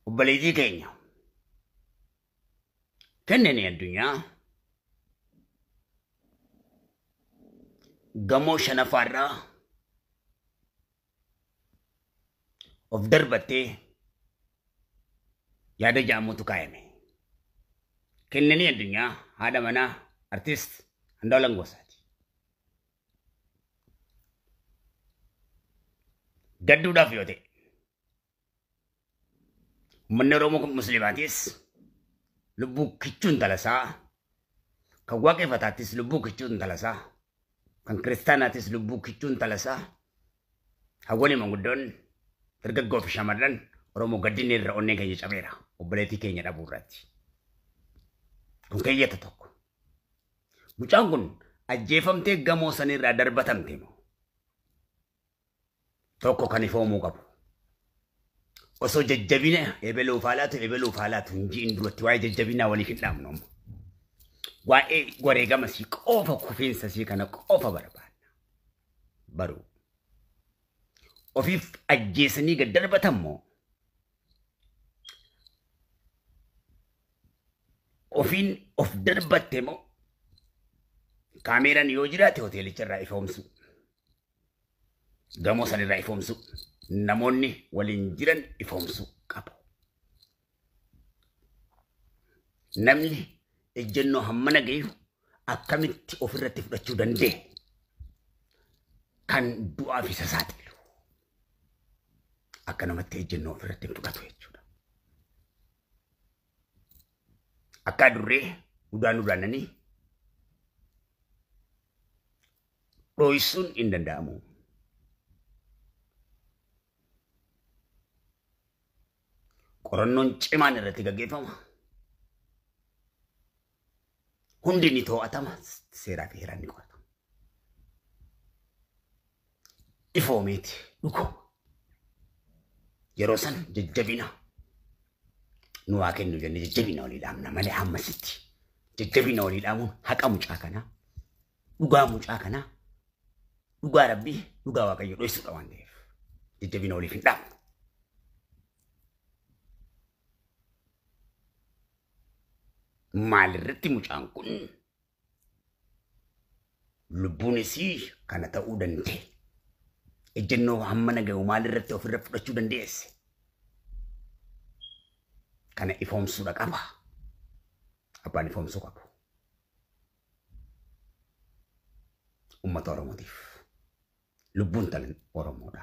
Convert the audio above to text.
Obboleettii keenya kennanii addunyaa gamoo shanaffaarraa of darbattee yaada jaamuutu kaayame. Kennanii addunyaa haadha manaa artist Andu'aalem Gosaati. Gadduudhaaf yoo ta'e uummanni Oromoo Musliimaatis lubbuu kichuu intala isaa, kan waaqeffataattis lubbuu kichuu intala isaa, kan kiristaanaatis lubbuu kichuu intala isaa, hawwanii manguddoon dargaggoo fi shamarran Oromoo gaddinni irra onneen keenya cabeera obboleettii keenya dhabuu irratti. Kun keeyyata tokko. Mucaan kun ajjeefamtee gamoo sanirraa darbatamte moo? Tokko kan ifoomuu qabu. Osoo jajjabina ebeluuf haalaatu ebeluuf haalaatu hin ji'in duratti waa'ee jajjabinaa waliif hin dhaabnu amma. Waa'ee wareegama sii qofa kufiinsa sii kana qofa barbaadna. Baruu. Ofiif ajjeesanii gad darbatan moo? Ofiin of darbatte moo? Kaameeraan yoo jiraate hoteelicha irraa ifoomsu. Gamoo san irraa ifoomsu. Namoonni waliin jiran ifoomsuu qabu. Namni ejjennoo hammana gahu akkamitti ofirratti fudhachuu danda'e kan du'aaf isa saaxilu. Akka namatti ejjennoo ofirratti hin fudhatu jechuudha. Akka adurree udaan udaananii dho'isuun hin danda'amu. Qorannoon cimaan irratti gaggeeffama. Hundi ni to'atama. Seeraa fi heeraan ni qoratama. Ifoomeeti dhuguma. Yeroo san jajjabina nu waa kennu jennee jajjabina walii dhaamna malee hammasitti jajjabina walii dhaamuun haqa mucaa kanaa, dhugaa mucaa kanaa, dhugaa rabbii, dhugaa waaqayyo dho'isuudha waan ta'eef jajjabina waliif hin dhaamnu. Maalirratti mucaan kun lubbuun isii kana ta'uu danda'e? Ejjennoo hammana gahu maalirratti ofirra fudhachuu dandeesse? Kana ifoomsuudha qaba. Abbaan ifoomsuu qabu. Uummata Oromootiif. Lubbuun talan Oromoodha.